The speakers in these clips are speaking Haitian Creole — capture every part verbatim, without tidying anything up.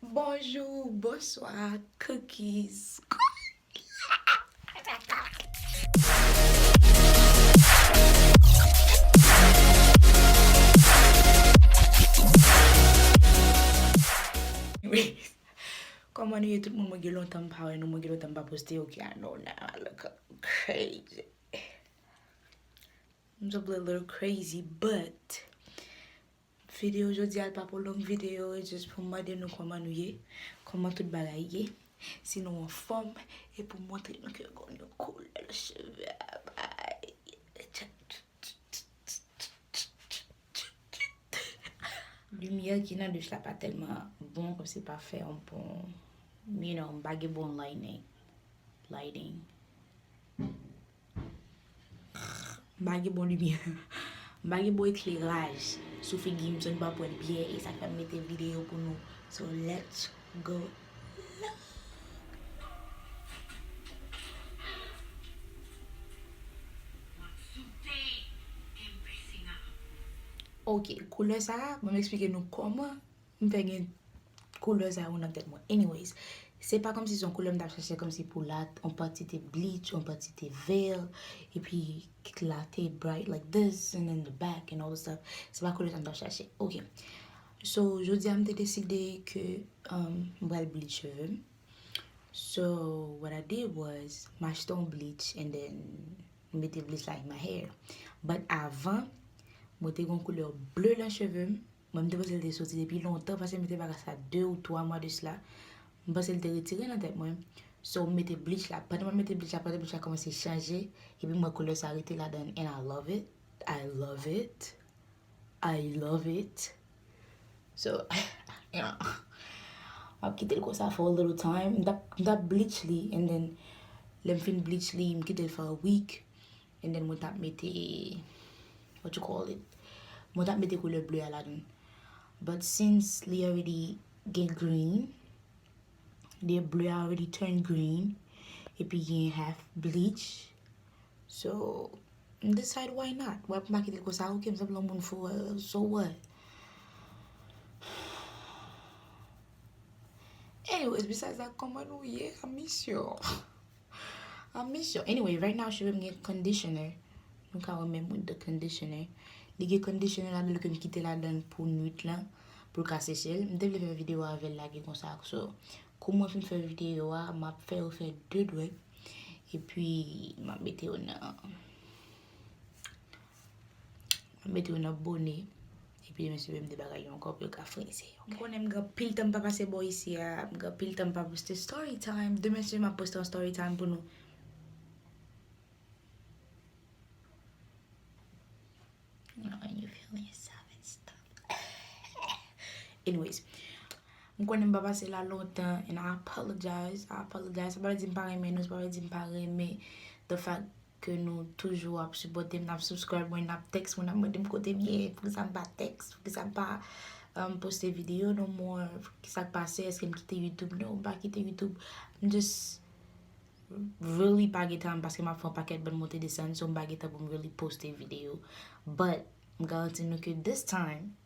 Bonjou, bonswa, cookies. Anyways, kòman nou ye tout moun? Mwen gen lontan m pa wè nou, mwen gen lontan m pa poste. Ok, I know now I look crazy. I'm just a little crazy, but videyo jodi a pa pou long videyo, e just pou m mande nou kòman nou ye, kòman tout bagay ye, si nou anfòm, e pou montre nou ke gon yon koulè nan cheve a bay. Limyè ki nan douch la pa tèlman bon, kòmsi pa fè yon bon, you know, m pa gen bon lighting. Lighting. M pa gen bon limyè. M pa gen bon ekleraj sou figi m, so nou pa pral wè l byen, e sa k fè m mete videyo pou nou. So, let's go. Ok, koulè sa a, ban m eksplike nou kòman m fè gen koulè sa yo nan tèt mwen. Anyways, se pa kòmsi se yon koulè m t ap chache kòmsi pou la, yon pati te bleach, yon pati te vè, epi la te bright like this, and then the back and all the stuff. Se pa koulè sa m t ap chache. Ok. So, jodi a m te deside ke, um, m pral bleach cheve m. So, what I did was, m achte yon bleach and then m mete bleach la in my hair. But avan, mwen te gen yon koulè ble nan cheve m. Mwen, m te panse l te soti depi lontan, paske m mete bagay sa de ou twa mwa de sila. M panse l te retire nan tèt mwen. So, m mete bleach la. Pandan m ap mete bleach la, pandan bleach la kòmanse chanje, epi m wè koulè sa rete ladan, and I love it. I love it. I love it. So, yeah. M ap kite l konsa for a little time. M t ap, m t ap bleach li, and then, lè m fin bleach li, m kite l for a week. And then mwen t ap mete, what you call it? Mwen t ap mete koulè ble a ladan. But since li already gen green, li ble a already turn green, epi gen half bleach. So, m decide why not? Why m pa kite l konsa? Ok, m sanble yon moun fou, uh, so what? Anyways, besides that, kòman nou ye? I miss y'all. I miss y'all. Anyway, right now, cheve m gen conditioner. Nou ka wè menm with the conditioner. Li gen conditioner ladan l ke m kite ladan l pou nwit lan, pou l ka seche l. M te vle fè videyo avè l lage konsa. So, kou mwen fin fè videyo a, m ap fè yo fè de dwèt. Epi, m ap mete yo nan, m ap mete yo nan bone. Epi, demen se menm de bagay yo ankò pou yo ka frize. M konnen m gen anpil tan m pa pase bò isi a, m gen anpil tan m pa poste story time. Demen se m ap poste yon story time pou nou. When you feel yourself and stuff. Anyways, m konnen m pa pase la lontan, and I apologize, I apologize. Sa pa vle di m pa renmen nou, sa pa vle di m pa renmen the fact ke nou toujou ap sipòte m, n ap subscribe mwen, n ap text mwen, n ap mande m kote m ye, poukisa m pa text, poukisa m pa, um, poste videyo no more, kisa k pase, èske m kite YouTube? Non, m pa kite YouTube. M just really pa gen tan paske m ap fè yon pakèt bann monte desann, so m pa gen tan pou m really poste videyo. But, m garanti nou ke this time,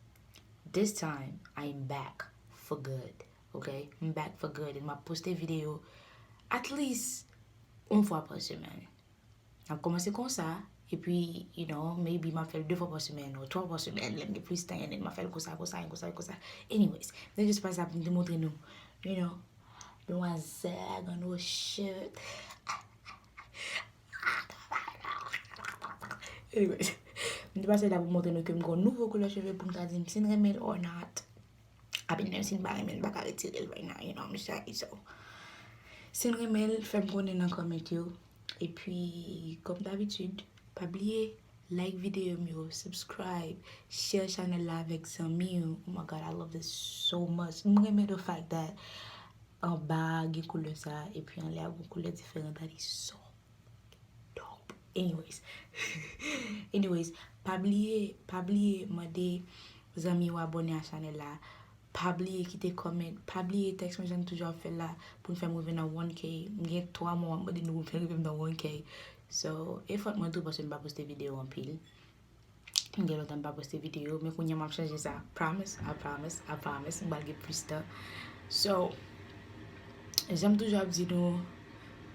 this time, I am back for good, ok? M back for good, and m ap poste videyo at least yon fwa pa semèn. N ap kòmanse konsa, epi, you know, maybe m ap fè l de fwa pa semèn, ou twa fwa pa semèn, lè m gen plis tan, and then m ap fè l konsa, konsa, and konsa, konsa. Anyways, se just pa sa pou m te montre nou, you know, demwazèl, grann Rochette. Anyways, m te pase la pou montre nou ke m gen yon nouvo koulè cheve pou m ta di m si n renmen l or not. I mean, menm si n pa renmen l, n pa ka retire l right now, you know, I'm shy, so. Si n renmen l, fè m konnen nan comment yo. Epi, kòm dabitid, pa bliye like videyo m yo, subscribe, share channel la avèk zanmi w. Oh my God, I love this so much. M renmen the fact that anba a gen koulè sa, epi anlè a gen koulè diferan, that is so dope. Anyways. Anyways, pa bliye, pa bliye mande zanmi w abòne a chanèl la. Pa bliye kite comment, pa bliye text mwen jan n toujou ap fè l la pou n fè m rive nan one K. M gen twa mwa m ap mande nou pou n fè rive m nan one K. So, e fòt mwen tou paske m pa poste videyo anpil. M gen lontan m pa poste videyo, men kounye a m ap chanje sa. Promise, I promise, I promise. M pral gen plis tan. So, jan m toujou ap di nou,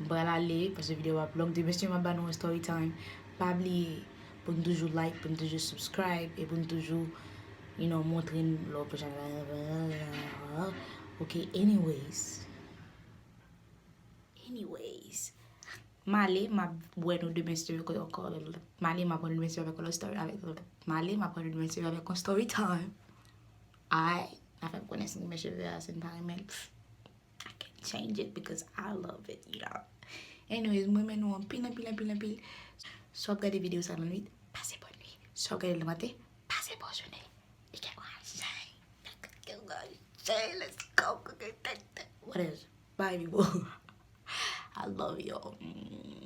m pral ale, paske videyo ap long. Demen si m ap ba nou yon story time. Pa bliye pou n toujou like, pou n toujou subscribe, e pou n toujou, you know, montre n love pou chak. Ok, anyways. Anyways. M ale, m ap wè nou demen si Dye vle ankò. M ale, m ap wè nou demen si Dye vle avèk yon love story, avèk, m ale, m ap wè nou demen si Dye vle avèk yon story time. Ay, n a fè m konnen si n renmen cheve a, si n pa renmen l. I can change it because I love it, you know. Anyways, mwen renmen nou anpil, anpil, anpil, anpil. Si w ap gade videyo sa nan nwit, pase bòn nwit. Si w ap gade l nan maten, pase bòn jounen. Li gen kòrajay. Li gen kòrajay. Let's go. What is? Bye, people. I love y'all. Mm.